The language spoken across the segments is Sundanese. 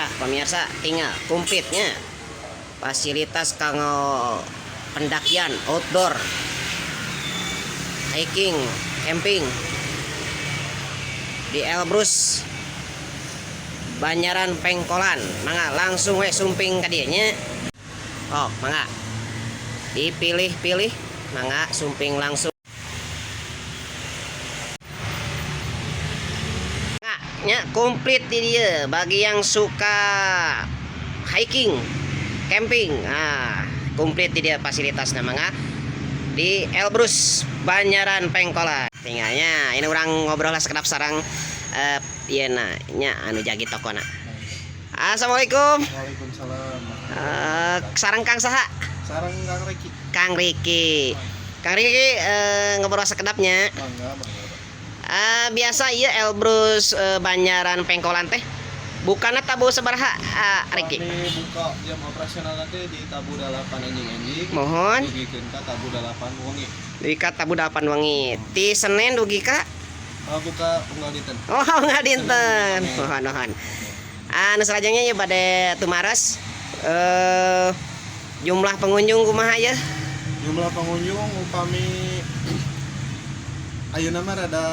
Tah, pemirsa, tingal komplitnya fasilitas kanggo pendakian, outdoor, hiking, camping di Elbrus Banjaran Pengkolan. Mangga langsung we sumping ka dieu nya. Oh, mangga dipilih-pilih, mangga sumping langsung. Mangga nya, komplit di dieu bagi yang suka hiking, camping. Ah, komplit di dieu fasilitasnya, mangga di Elbrus Banjaran Pengkolan. Tingalnya ini urang ngobrol lah sekedap sareng ieu na nya anu jagi tokona. Assalamualaikum. Waalaikumsalam. Sareng Kang saha? Sareng Kang Riki. Kang Riki. Kang Riki, ngobrol sekedapnya. Mangga, mangga, Pak. Biasa iya Elbrus Banjaran Pengkolan teh bukana tabuh sabaraha, Riki? Kami buka jam operasional nanti di tabuh 8 enjing-enjing. Mohon. Dugikeun ka tabuh 8 wengi. Dugi ka tabuh 8 wengi. Ti Senin dugi ka? Oh, buka unggal dinten. Oh, unggal dinten. Mohon, mohon. Anu salajengnya ya bade tumaros jumlah pengunjung kumaha ya? Jumlah pengunjung upami ayeuna mah rada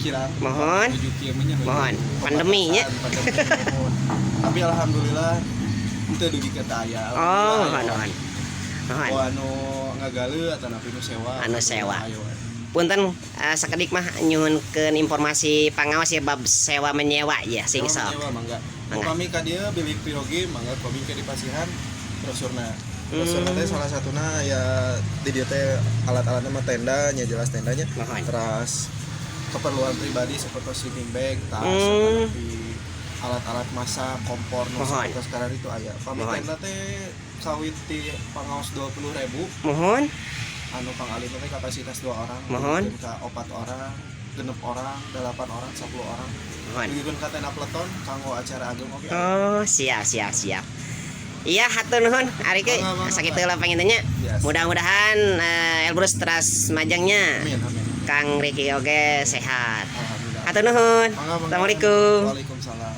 kirang. Mohon. Menuju kieu mah nya, menuju Mohon. Pandemi nya. Pandemi, mohon. Tapi alhamdulillah henteu dugi ka teu aya. Oh, mohon, mohon. Mohon. Oh, anu ngagaleuh atau napi nu sewa. Anu sewa. Ayo. Punten, sakedik mah nyuhunkeun informasi pangaos ya bab sewa menyewa ya sing Sewa sok. menyewa, mangga. Mangga. Upami ka dieu bilih pirogi, mangga kami ke dipasihan brosurna. Brosurna teh salah satuna ya di dieu teh alat-alatna mah tenda nya, jelas tendanya. Mohon. Terus keperluan pribadi seperti sleeping bag, tas, tapi alat-alat masak, kompor nu Mohon. seperti sekarang itu aya. Pami Mohon. Tenda teh kawit ti pangaos 20.000, Mohon. Anu pangalit teh kapasitas dua orang, Mohon. dugikeun ka opat orang, genep orang, delapan orang, 10 orang. Mohon. Dugikeun ka tenda peleton kanggo acara ageng oge aya. Oh, siap, siap, siap. Iya, hatur nuhun, Ari ke. Mangga, mangga, Sakitu Pak. lah panginten nya. Yes. Mudah-mudahan Elbrus teras majengnya. Amin, amin. Kang Riki oge sehat. Alhamdulillah. Hatur nuhun. Mangga, mangga. Assalamualaikum. Waalaikumsalam.